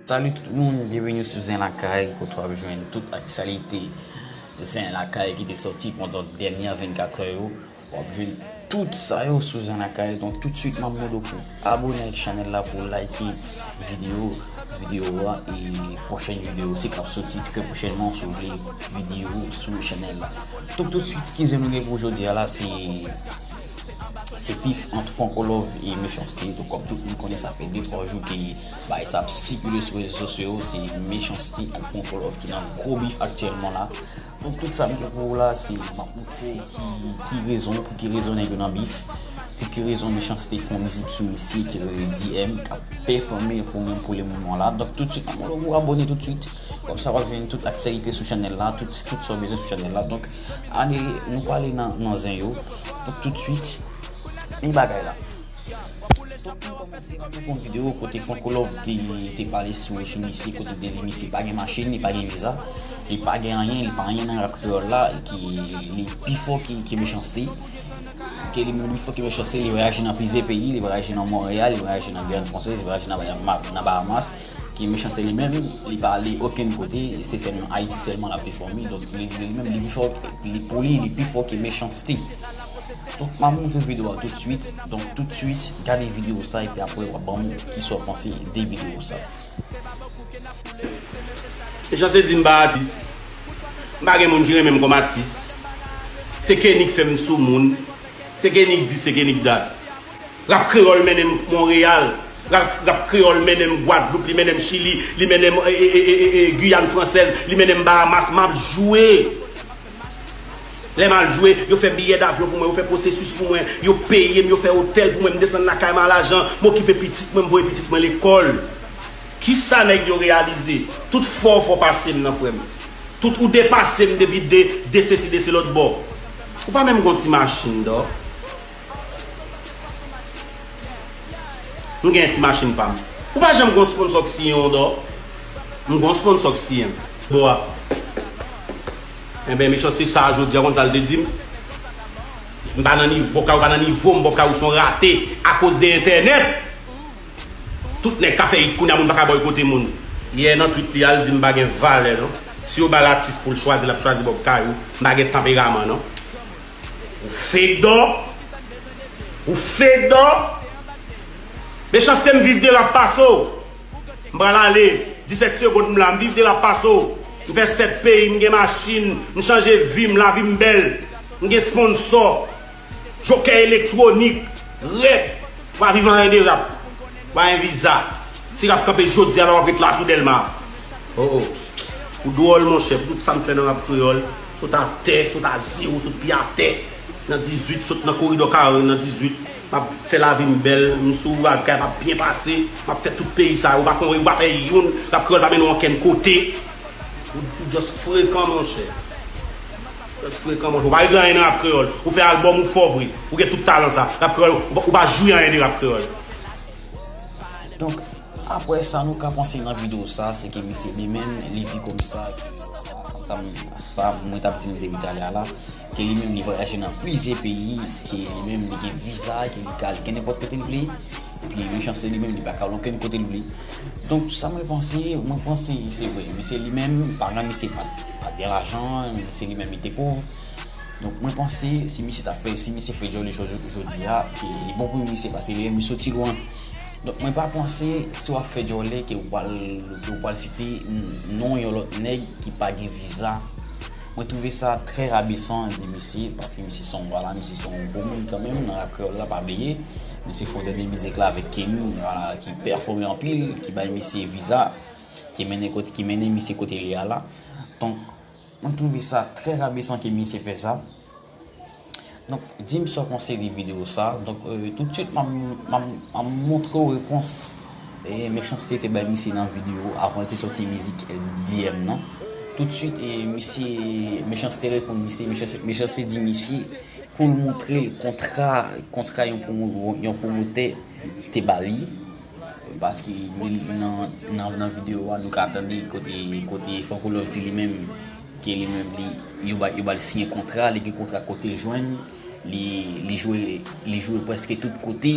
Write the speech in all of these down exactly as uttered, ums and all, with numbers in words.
Salut tout moun, byenveni sou Zen Lakay, kote w ap jwenn tout aktyalite Zen Lakay ki te sòti pandan dènye vennkatrè yo. W ap jwenn tout sa yo sou Zen Lakay. Donk, toutswit, m ap mande w pou abone ak chanèl la, pou like videyo, videyo a, e pwochèn videyo osi k ap sòti trè pwochènman, si w vle videyo sou chanèl la. Donk, toutswit, ki zen nou gen pou jodi a la, se se bif ant Franco Love e Mechanste. Donk, kòm tout moun konnen, sa fè de twa jou ke bagay sa ap sikile sou rezo sosyo yo. Se Mechanste ak Franco Love ki nan gwo bif aktyèlman la. Donk, tout sa m gen pou ou la, se m ap montre w ki, ki rezon, pou ki rezon nèg yo nan bif, pou ki rezon Mechanste fè yon mizik sou misye ki rele D M, k ap pèfòme pou menm pou le moman la. Donk, toutswit, m ap mande w pou abone toutswit. Kòmsa, w ap jwenn tout aktyalite sou chanèl la, tout, tout sa w bezwen sou chanèl la. Donk, ale, nou prale nan, nan zen yo. Donk, toutswit, men bagay la. Tout moun kòmanse nan yon videyo kote Franco Love te, te pale sou, sou misye, kote l te di misye pa gen machin, li pa gen viza, li pa gen anyen, li pa anyen nan rap kreyòl la, e ke li pi fò ke, ke Mechanste. Ke li menm li fò ke Mechanste, li vwayaje nan plizyè peyi, li vwayaje nan Monreyal, li vwayaje nan Giyàn Fransèz, li vwayaje nan, nan Bahamas. Ke Mechanste li menm, li pa ale okenn kote, se sèlman Ayiti sèlman l ap pèfòme. Donk, li di li menm, li pi fò, li, pou li, li pi fò ke Mechanste. Donk, m ap montre videyo a toutswit. Donk, toutswit, gade videyo sa, epi apre, w ap ban m ki sa w panse de videyo sa. Mechanste di m pa atis. M pa gen moun ki renmen m kòm atis. Se Kenny k fè m sou moun. Se Kenny k di, se Kenny k dat. Rap kreyòl mennen m Monreyal. Rap, rap kreyòl mennen m Gwadloup, li mennen m Chili, li mennen m, e, e, Giyàn Fransèz, li mennen m Bahamas, m ap jwe. Lè m al jwe, yo fè biyè davyon pou mwen, yo fè pwosesis pou mwen, yo peye m, yo fè otèl pou mwen, m desann lakay mwen a lajan, m okipe pitit mwen, m voye pitit mwen lekòl. Kisa nèg yo reyalize? Tout fò w fò pase m nan, frè m. Tout ou depase m depi de, de sesi, de se lòt bò. Ou pa menm gon ti machin, dò. M gen ti machin pa m. Ou pa janm gon sponsò k siyen w, dò. M gon sponsò k siyen m. Bò a. Enben, Mechanste sa a, jodi a, konn sa l te di m? M pa nan nivo, bò kay ou pa nan nivo m, bò kay ou se yon rate, akoz de entènèt. Tout nèg ka fè it kounye a, moun pa ka bòykote moun. Yè nan tweet li a, l di m pa gen valè, non. Si yo ba l atis pou l chwazi, l ap chwazi bò kay ou. M pa gen tanperaman, non. Ou fake, dò. Ou fake, dò. Mechanste, m viv de rap pase w. M pral ale. Disèt segonn m la. M viv de rap pase w. M fè sèt peyi, m gen machin, m chanje vi m, lavi m bèl. M gen sponsò. Jokè elektwonik, rèd. W pa viv anyen de rap. W pa gen viza. Si rap kanpe jodi a la, w ap ret la sou Dèlma. Oh, oh. Ou dwòl, monchè, pou tout sa m fè nan rap kreyòl. Sot atè, sot a zewo, sot pye atè. Nan dizuit, sot nan koridò Karen, nan dizuit. M ap fè lavi m bèl, m sou rap kay, m ap byen pase. M ap fè tout peyi sa yo, ou pa fè, ou pa fè youn. Rap kreyòl pa mennen w ankenn kote. Ou, ou just frekan, monchè. Just frekan, monchè. Ou pa regle anyen nan rap kreyòl. Ou fè albòm, ou fò vre. Ou gen tout talan sa. Rap kreyòl, ou pa, ou pa jwi anyen de rap kreyòl. Donk, apre sa, nou ka panse nan videyo sa, se ke misye li menm, li di konsa, ke sa, sa, sa mwen t ap di nou depi talè a la, ke li menm li vwayaje nan plizyè peyi, ke li menm li gen viza, ke li ka al gen nenpòt kote l vle, epi Mechanste li menm li pa ka al okenn kote l vle. Donk, sa mwen panse, mwen panse se vre, misye li menm, paran misye pa, pa gen lajan, misye li menm li te pòv. Donk, mwen panse, si misye ta fè, si misye fè djòlè jodi a, ke li bon pou misye, paske li menm li soti lwen. Donk, mwen pa panse, si w ap fè djòlè, ke w pral, ke w pral site n-, non yon lòt nèg ki pa gen viza. Mwen twouve sa trè rabesan de misye, paske misye se yon, vwala, misye se yon gwo moun kanmenm nan rap kreyòl la, pa bliye. Misye fondè de mizik la avèk Kenny, vwala, ki pèfòme anpil, ki bay misye viza, ki mennen kote, ki mennen misye kote li a la. Donk, mwen twouve sa trè rabesan ke misye fè sa. Donk, di m sa w panse de videyo sa. Donk, euh, toutswit, m ap, m ap, m ap montre w repons, eh, Mechanste te bay misye nan videyo avan l te sòti mizik, eh, D M nan. Toutswit, eh, misye, Mechanste reponn misye, Mechanste, Mechanste di misye pou l montre l kontra, kontra yon pwomo-, yon pwomotè te ba li. Paske li, nan, nan, nan videyo a, nou ka tande kote, kote Franco Love di li menm, ke li menm, li, yo ba, yo ba l siyen kontra, li gen kontra kote l jwenn, li, li jwe, li jwe prèske tout kote,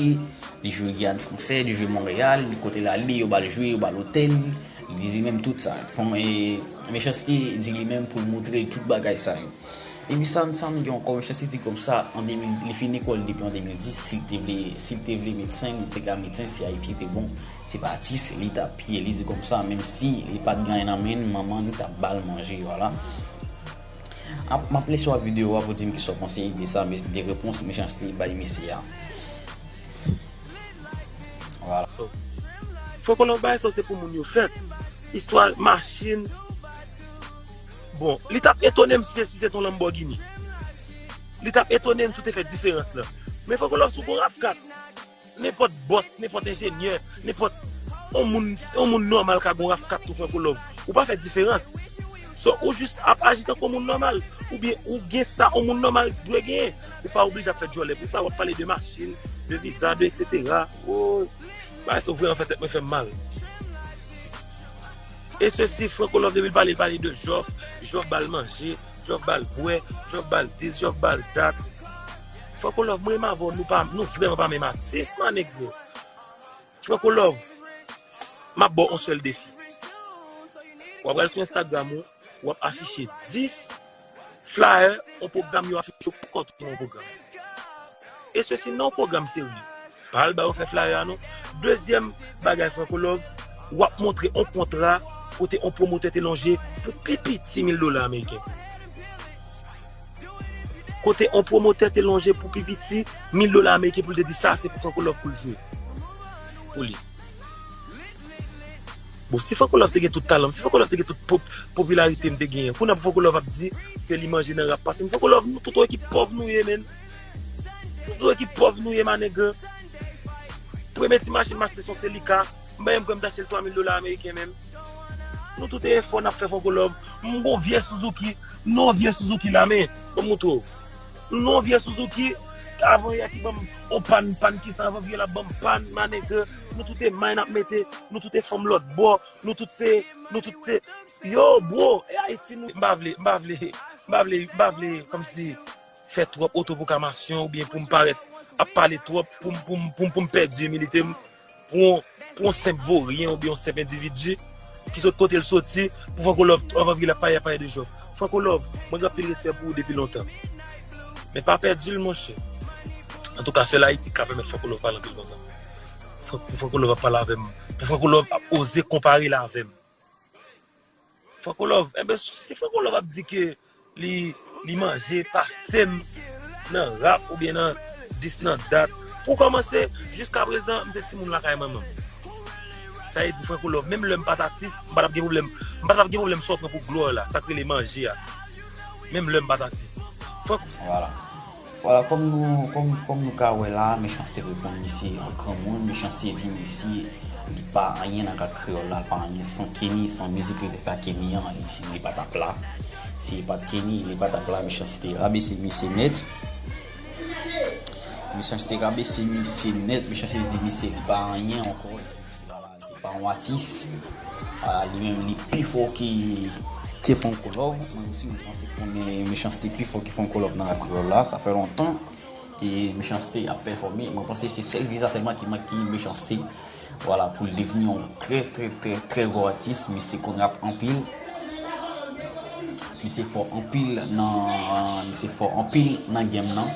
li jwe Giyàn Fransèz, li jwe Monreyal, kote l ale, yo ba l jwe, yo ba l otèl, Li di menm tout sa. Fon, e, Mechanste di li menm pou l montre tout bagay sa yo. Epi sa, sa m gen ankò, Mechanste di konsa, an de mil, li fin lekòl depi an de mil dis, si l te vle, si l te vle medsen, li te ka medsen, si Ayiti te bon, se pa atis, li t ap ye, li di konsa, menm si li pa t gen anyen nan men l, manman li t ap ba l manje, vwala. Ap, m ap lese w ap videyo a pou di m kisa w panse de sa, de repons Mechanste bay misye a. Vwala. Franco Love bagay sa yo se pou moun yo fèt. Istwa machin. Bon, li t ap etone m si, si se t on Lamborghini. Li t ap etone m si w te fè diferans lan. Men Franco Love, si w gon RAV kat, nenpòt bòs, nenpòt enjenyè, nenpòt on moun, on moun nòmal ka gon RAV kat tou Franco Love. Ou pa fè diferans. So, ou jis ap aji tankou moun nòmal. Oubyen ou gen sa on moun nòmal dwe genyen. Ou pa oblije ap fè djòlè pou sa, w ap pale de machin, de viza, de etsetera. Woy, bagay sa yo vrèman fè tèt mwen fè m mal. E sesi, Franco Love depi l pale, l pale de Jòf, Jòf ba l manje, Jòf ba l bwè, Jòf ba l dis, Jòf ba l dat. Franco Love, mwen menm avè w, nou pa, nou vrèman pa menm atis, my nigga. Franco Love, m ap ba w on sèl defi. W ap al sou Instagram ou, w ap afiche dis flyer, on pwogram yo afiche yo poko tou nan on pwogram. E sesi nan on pwogram serye. Pa al ba yo fè flyer a non. Dezyèm bagay Franco Love, w ap montre on kontra kote on pwomotè te lonje pou pi piti mil dola ameriken. Kote on pwomotè te lonje pou pi piti mil dola ameriken pou l te di sa se pou Franco Love pou l jwe. Pou li. Bon, si Franco Love te gen tout talan m, si Franco Love te gen tout pop, popilarite m te genyen, kounye a pou Franco Love ap di ke li manje nan rap pase m. Franco Love, nou tout on ekip pòv nou ye, menn. Nou tout on ekip pòv nou ye, my nigga. Premye ti machin m achte se on Celica. M pa menm kwè m t achte l twa mil dola ameriken menm. Nou tout e efò n ap fè Franco Love. M gon vye Suzuki, m nan on vye Suzuki la, men, ban m montre w. M nan on vye Suzuki, avan yè ki ban m on pàn, pàn kisa, avan vye la ban m pàn, my nigga. Nou tout e may n ap mete, nou tout e fanm lòt bò, nou tout se, nou tout se, yo, bro, e Ayiti nou, m pa vle, m pa vle, m pa vle, m pa vle, kòmsi, fè twòp otopwoklamasyon oubyen pou m parèt ap pale twòp, pou m, pou m, pou m, pou m pèdi imilite m, pou on, pou on senp voryen oubyen on senp endividi ki sot kote l soti, pou Franco Love, anvan vye l ap pale, ap pale de Jòf. Franco Love, mwen gen anpil respè pou ou depi lontan. Men pa pèdi l, monchè. Antouka, sèl Ayiti k ka pèmèt Franco Love pale anpil konsa. Fran-, pou Franco Love ap pale avè m, pou Franco Love ap oze konpare l avè m. Franco Love, enben, si Franco Love ap di ke li, li manje pase m nan rap oubyen nan dis nan dat. Pou kòmanse, jiskaprezan, m se timoun lakay manman m. Sa vle di Franco Love, menm lè m pa t atis, m pa t ap gen pwoblèm, m pa t ap gen pwoblèm sa w pran pou glwa la, sa k rele manje a. Menm lè m pa t atis. Franco. Vwala. Vwala, kòm nou, kòm, kòm nou ka wè la, Mechanste reponn misye an granmoun. Mechanste di misye li pa anyen nan rap kreyòl la, li pa anyen san Kenny, san mizik li te fè ak Kenny an, li, li pa t ap la. Si li pa t Kenny, li pa t ap la, Mechanste rabese misye nèt. Mechanste rabese misye nèt, Mechanste di misye li pa anyen ankò, li se, se pa, se pa yon atis. Ah, li menm li pi fò ke, ke Franco Love. Mwen osi mwen panse ke Mechanste pi fò ke Franco Love nan rap kreyòl la. Sa fè lontan ke Mechanste ap pèfòme. Mwen panse se sèl vizaj sèlman ki manke Mechanste. Vwala, pou l devni yon trè, trè, trè, trè gwo atis. Misye konn rap anpil. Misye fò anpil nan, misye fò anpil nan game nan.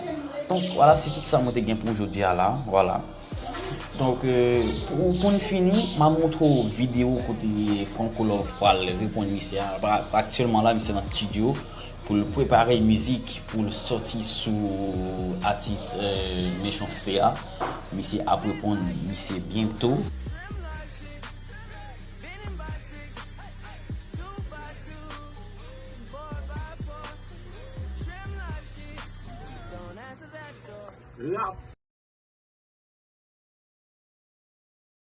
Donk, vwala, se tout sa mwen te gen pou jodi a la. Vwala. Donk, euh, pou, pou n fini, m a montre w videyo kote Franco Love pral reponn misye a. Pa-, aktyèlman la, misye nan estidyo pou l prepare mizik pou l sòti sou atis, euh, Mechanste a. Misye ap reponn misye byento. Rap